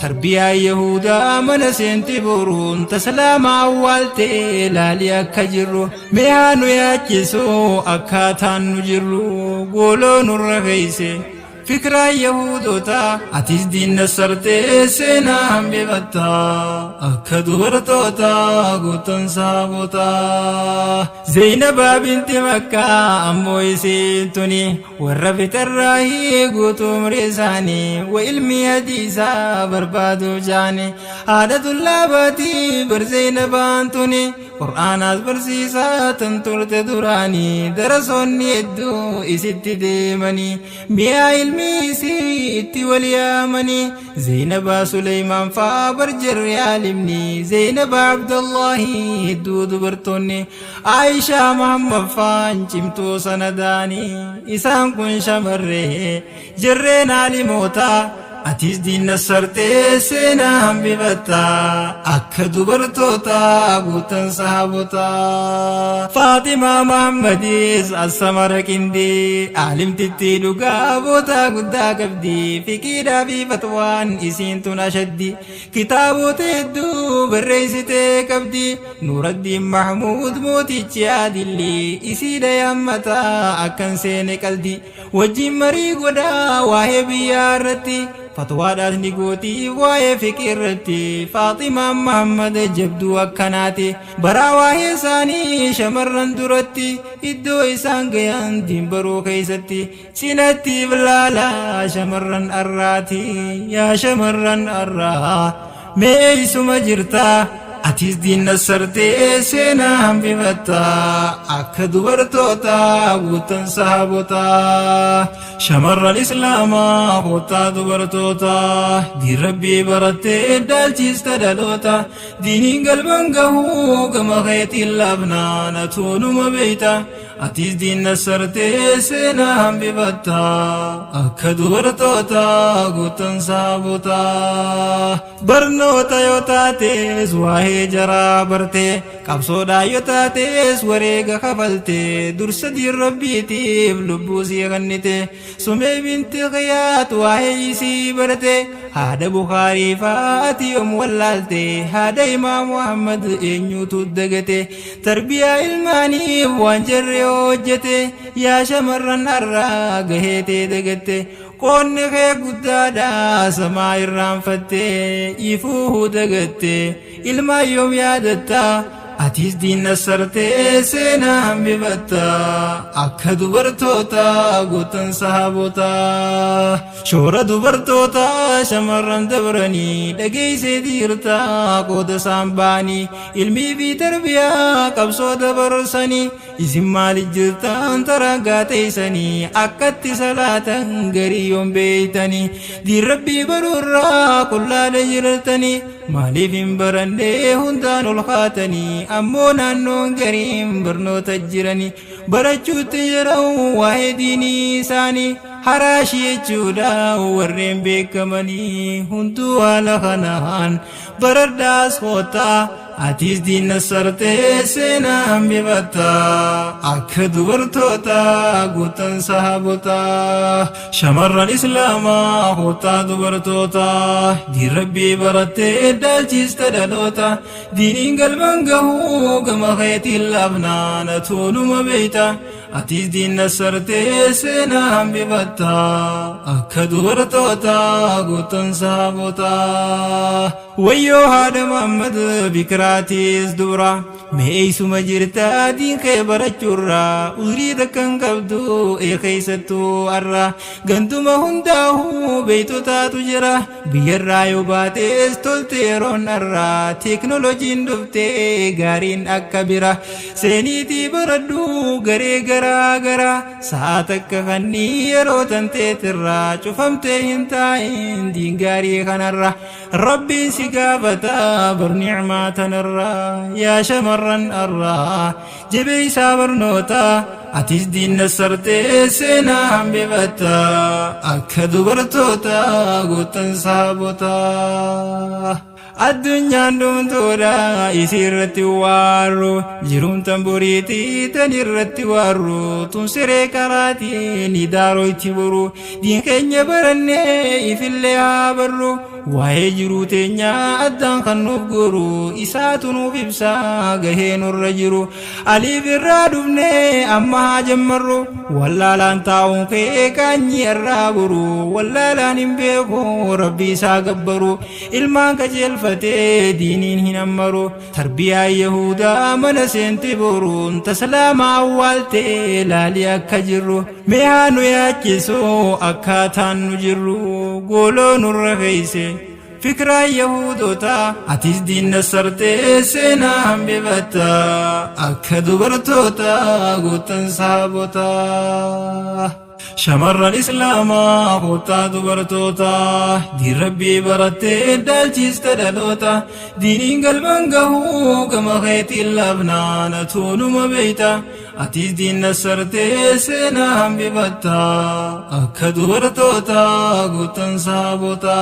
Tarbiyaa Yahudaa mana seenti boruun taslaamaa awwaaltee laalii akka jirru. Mee haa nu yaachisu akkaataan nu jirru gooloo nurra keeyse. Fikraa Yahudotaa atis diinna sartee seenaa hambifatta akka dubartoota guutan saabotaa. Zaynabaa binti Makkaa ammoo isiin tuni warra fitarraahii guutuu umrii isaanii wa ilmi hadiisaa barbaaduuf jaani haadha tullaabaatii bar Zaynabaan tuni Qur'aanaas barsiisaa tan turte duraanii darasoonni hedduu isitti deemanii mi'aa ilmi isii itti wal yaamanii Zaynabaa Suleymaan faa bar jarri aalimni Zaynabaa Abdallahi hedduu dubartoonni Aayishaa Muhammad faan cimtuu sanadaanii isaan kun shamarree jarreen aalimootaa atis diinna sartee seenaa hambifatta akka dubartoota guutan sahaabotaa. Faaximaa Muhammadis assamara qindii aalimtittii dhugaa bootaa guddaa qabdi fiqiidhaa fi fatwaan isiin tun ashaddi kitaabota hedduu barreessitee qabdi Nuuraddiin Mahmuud mootichi adilli isiidha yaammataa akkan seene qaldi wajjin marii godhaa waa'ee biyyaa irratti fatwaadhaas ni gooti waa'ee fiqii irratti Faaximaan Muhammad jabduu akkanaati baraa waa'ee isaanii shamarran duratti iddoo isaan gayan diin baruu keessatti cinatti ilaala shamarran arraati yaa shamarran arraa mee eessuma jirtaa atis diinna sartee seenaa hambifatta akka dubartoota guutan sahaabotaa shamarran islaamaa kottaa dubartoota diin rabbii barattee daalchista dhaloota diiniin galman gahuu gama keetiin laafnaa natuunuma beeyta atis diinna sartee seenaa hambifatta akka dubartoota guutan sahaabotaa barnoota yoo taates waa'ee jaraa bartee qabsoodhaa yoo taates wareega kafaltee dursa diin rabbiitiif lubbuu sii kennite sumee binti qiyaat waa'ee isii barte haadha bukaarii faati yoom wallaalte haadha imaam muhammad eenyuutu dagate tarbiyaa ilmaaniif waan jarri hojjete yaa shamarran har'aa gaheetee dagatte qoonni kee guddaadha samaa irraanfattee ifuu dagatte ilmaan yoom yaadatta atis diinna sartee seenaa hambifatta akka dubartoota guutan sahaabotaa shoora dubartoota shamarran dabranii dhageessee jirta qooda isaan ba'anii ilmii fi tarbiyaa qabsoo dabarsanii isin maali jirtan tarangaa teessanii akkatti salaatan garii yoon beeytanii diin rabbii baruurraa qullaadha jirtanii maaliif hin barannee hundaan ol kaatanii ammoo naannoon gariin barnoota jiranii barachuutti jiran waa'ee diinii isaanii haraashii jechuudha warreen beekamanii hunduu haala kanaan baradhaas kottaa atis diinna sartee seenaa hambifatta akka dubartoota guutan sahaabotaa shamarran islaamaa kottaa dubartoota diin rabbii barattee daalchista dhaloota diiniin galman gahuu gama keetiin laafnaa natuunuma beeyta atis diinna sartee seenaa hambifatta akka dubartoota guutan sahaabotaa wayyoo haadha Muhammad bikiraatis dubra mee eessuma jirta diin kee barachuurra uzrii takkan qabdu ee keessattuu arra ganduma hundaa'uu beeytotaatu jira biyyarraa yoo baates tolte yeroon arra teeknolojiin dhuftee gaariin akka bira seeniitii baradhu garee garaa garaa sa'a takka kannii yeroo tanteetirra cufamtee hin taa'in diin gaarii kanarra rabbiin si gaafata bar nicmaa tanarra yaa shamarran arraa jabeeysaa barnoota atis diinna sartee seenaa hambifatta akka dubartoota guutan sahaabotaa. Addunyaan dhumtuudha isii irratti waarru jiruun tan boriitii tan irratti waarru tun siree karaatii ni daaroo itti boru diin keenya barannee ifillee haa barru Waa'ee jiruu teenyaa addaan kan nuuf goru, isaatu nuuf ibsaa gahee nurra jiru. Aliif irraa dhufnee amma haa jammarru. Wallaalaan taa'uun kee qaanyii irraa boru. Wallaalaan hin beeku rabbi isaa gabbaru. Ilmaan qajeelfatee diiniin hin ammaru. Tarbiyaa Yahudaa mana seente boruun taslaama awwaaltee laalii akka jirru. Mee haa nu yaachisu akkaataan nu jirru, gooloo nurra keeyse. Fikiraa Yahudoota atis diinna sartee seenaa hambifatta, akka dubartoota guutan saabota. Shamarran Islaamaa kottaa dubartoota, diin rabbii barattee daalchiste dhaloota. Diiniin galman gahuu gama keetiin laafnaa natuunuma beeyta. Atis diinna sartee seenaa hambifatta, akka dubartoota guutan saabota.